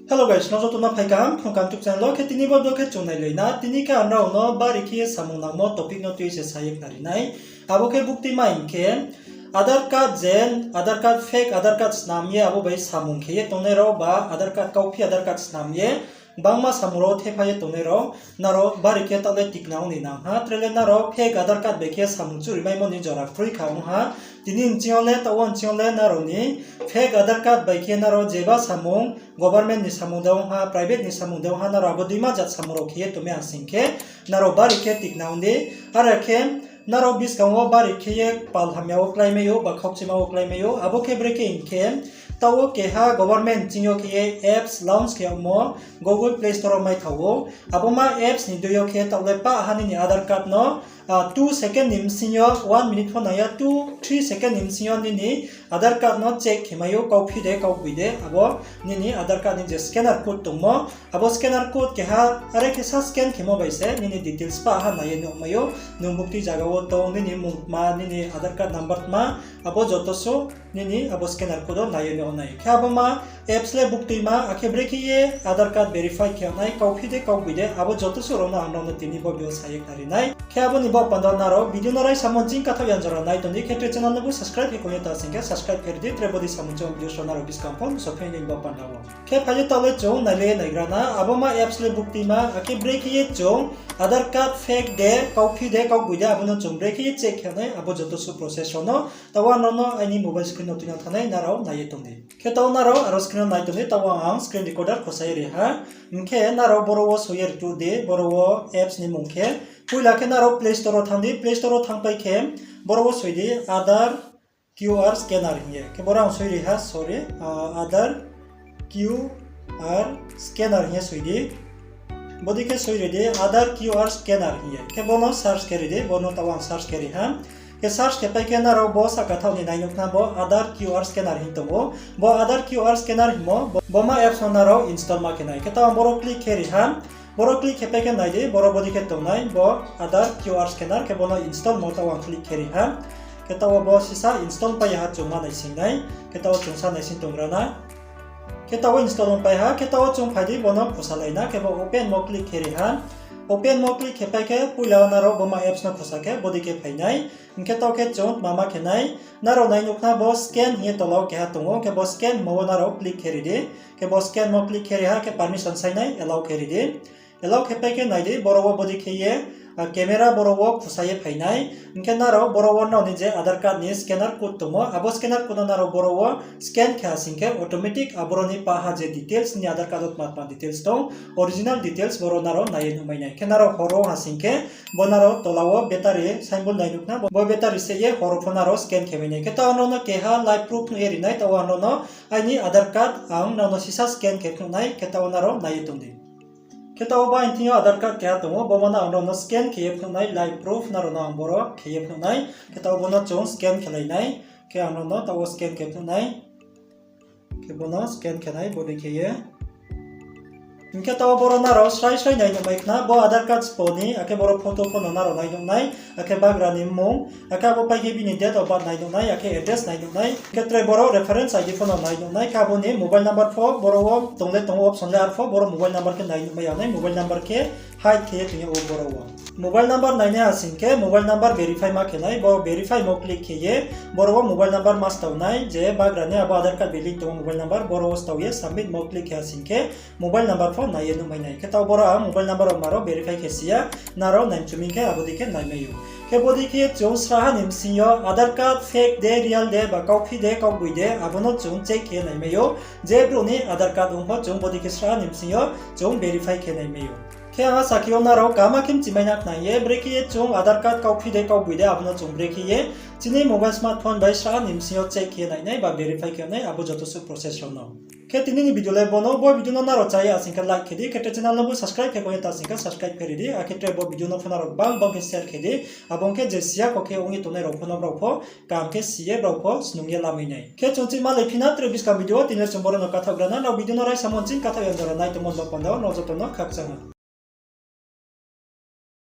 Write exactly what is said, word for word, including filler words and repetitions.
Hello guys, nrao joto no phai kaham Phrung Kaham YouTube channel wo. Khe tini bo video khe chung nailai na, tini khe ang nrao no bari khe ye samung nangmo topic no tui se sa ye khnari nai. Abo khe bukti ma hing khe, Aadhaar card je, Aadhaar card, fake Aadhaar card snam ye abo bai samung khe ye tongnai rao ba Aadhaar card kauphi Aadhaar card snam ye gbangma samung rao thepha ye tongnai rao, nrao bari khe taoh le tikna ong ni nang ha. Tre le nrao fake Aadhaar card bai khe samung churimaimo ni jora kroi kha ong ha. Tini nching yo le, taoh wo nching yo le nrao ni fake Aadhaar card bai khe nrao jeba samung, government ni samung de ong ha, private ni samung de ong ha, nrao abo duima jat samung rao khe ye tongmai ha sing khe, nrao bari khe tikna ong di. Are khe nrao buskang wo bari khe ye pal hamya wo kláimai ou ba khaukchima wo kláimai ou. Abo khe brekhe hing khe, taoh wo keha government ching yo khe ye apps launch khe yagmo Google Play Store wo mai tha ou. Abo ma apps ni dei yo khe taoh le pah ha nini Aadhaar card no, two second ni bsing yo, one minute pho nang ya, two, three second ni bsing yo nini Aadhaar card no check khe mai ou, kauphi de, kaugboing de, abo nini Aadhaar card ni je scanner code tongmo, abo scanner code keha are khe sa scan khemo bai se nini details pah ha nai ye nuh mai ou, nung bukti zaga wo tong, nini mung tma, nini Aadhaar card number tma, abo joto suh nini abo scanner code wo nai ye nuh nai. Khe abo ma apps le buktuima, akhe brekhe ye Aadhaar card verify khe yag nai, kauphi de, kaugboing de, abo joto suh rao no ang nrao no tini bo video sa ye khnari nai. Khe abo ni baoh panda nrao video no raisa mo ching kathaoh ya jora nai tong di, khe tre channel no bo subscribe khe kong ye ta sing khe subscribe khe ri di, tre bodei samung chong video rao nrao buskang pho sophi nai ni baoh panda wo. Khe phai di taoh le chung nailai ye naigra na, abo ma apps le buktuima, akhe brekhe ye chung Aadhaar card fake de, kauphi de, kaugboing de, abo no chung brekhe ye check khe nai, abo joto suh process rao no taoh wo ang nrao no aini mobile screen no tuina thanng nai, nrao nai ye tong di. Khe taoh wo nrao aro screen no nai tong di, taoh wo ang screen recorder khosa ye ri ha. Hing khe nrao boro wo soi ye rtuh di, boro wo apps ni mung khe. Poila khe nrao Play Store wo thanng di, Play Store wo thanngpai khe boro wo soi di Aadhaar Q R scanner hing ye. Khe boro ang soi ri ha, sorry, Aadhaar Q R scanner hing ye soi di. Bodei khe soi ri di, Aadhaar Q R scanner hing ye. Khe bo no search khe ri di, bo no taoh wo ang search khe ri ha. Khe search khe pai khe nrao bo sahka thaoh ni nai nuh khna bo Aadhaar Q R scanner hing tong ou. Bo Aadhaar Q R scanner hingmo, bo, bo ma apps no nrao install ma khe nai. Khe taoh ang boro click khe ri ha. Boro click khe pai khe nai di, boro bodei khe tong nai, bo Aadhaar Q R scanner, khe bo no install mo taoh wo ang click khe ri ha. Khe taoh wo bo sisa install pai ya ha, chung ma naising nai. Khe taoh wo chung sa naising tonggra na. Khe taoh wo install ong pai ha, khe taoh wo chung phai di, bo no khosalai na, khe bo open mo click khe ri ha. Open mo click khe pai khe poila wo nrao bo ma apps no khosa khe bodei khe phai nai. Hing khe taoh khe chung tma ma khe nai, nrao nai nuh khna bo scan hing ye tola wo keha tong ou, khe bo scan mo wo nrao click khe ri di. Khe bo scan mo click khe ri ha, khe permission sai nai, allow khe ri di. Allow khe pai khe nai di, boro wo bodei khe ye, camera boro wo khosa ye phai nai. Hing khe nrao boro wo nrao ni je Aadhaar card ni scanner code tongmo, abo scanner code no nrao boro wo scan khe ha sing khe automatic aboro ni pah ha je details, nini Aadhaar card wo tma tma details tong, original details boro nrao nai ye nuhmai nai. Khe nrao hor wo ha sing khe, bo nrao tola wo battery symbol nai nuh khna, bo, bo battery se ye hor wo pho nrao scan khe mai nai. Khe taoh ang nrao no keha live proof nuh ye ri nai, taoh wo ang nrao no aini Aadhaar card ang nrao no sisa scan khe phnuh nai, khe taoh wo nrao nai ye tong di. Khe taoh wo bo aini thing yo Aadhaar card keha tong ou, bo ma no ang nrao no scan khe ye phnuh nai, live proof nrao no ang boro khe ye phnuh nai. Khe taoh wo bo no chung scan khe lai nai. Khe ang nrao no taoh wo scan khe phnuh nai. Khe bo no scan khe nai, bodei khe ye. Hing khe taoh wo boro nrao srai srai nai nuhmai khna, bo Aadhaar card spo ni, akhe boro photo pho no nrao nai nuh nai, akhe bagra ni mmung, akhe abo pai khe bini date of birth nai nuh nai, akhe address nai nuh nai, khe tre boro reference I D pho no nai nuh nai, khe abo ni mobile number pho boro wo tong le tong ou, option le arpho boro mobile number khe nai nuhmai ya nai, mobile number khe hide khe ye tong yag ou boro wo. Mobile number nainai ha sing khe mobile number verify ma khe nai, bo verify mo click khe ye, boro wo mobile number ma stao nai, je bagra ni abo Aadhaar card bai link tongmo mobile number, boro wo stao ye submit mo click khe ha sing khe mobile number pho nai ye nuhmai nai. Khe taoh boro ang mobile number rao ma rao verify khe si ya, nrao nai mchu mi khe abo dei khe naimai ou. Khe bodei khe chung sraha ni bsing yo Aadhaar card fake de, real de, ba kauphi de, kaugboing de, abo no chung check khe naimai ou. Je brouh ni Aadhaar card ong pho chung bodei khe sraha ni bsing yo chung verify khe naimai ou. Khe ang asa khe ou nrao kaham khe mchimai na khna ye, brekhe ye chung Aadhaar card kauphi de, kaugboing de, abo no chung brekhe ye chini mobile smartphone bai sraha ni bsing yo check khe nainai ba verify khe nai, abo joto suh process rao no. Khe tini ni video le bo no, bo video no nrao chá ya sing khe like khe di, khe tre channel no bo subscribe khe kong ye ta sing khe subscribe khe ri di, akhe tre bo video no pho nrao gbang gbang khe share khe di, abo ong khe je si ya kho khe ong ye tongnai rao pho no brao pho kaham khe si ye brao pho snung ye lamai nai. Khe chung chih malai phi na tre buskang video wo, tini le chung boro no kathaohgra na, nrao video no raisa mo ching kathaoh ya jora nai tongmo ni baoh panda wo nrao joto no khakchang ha.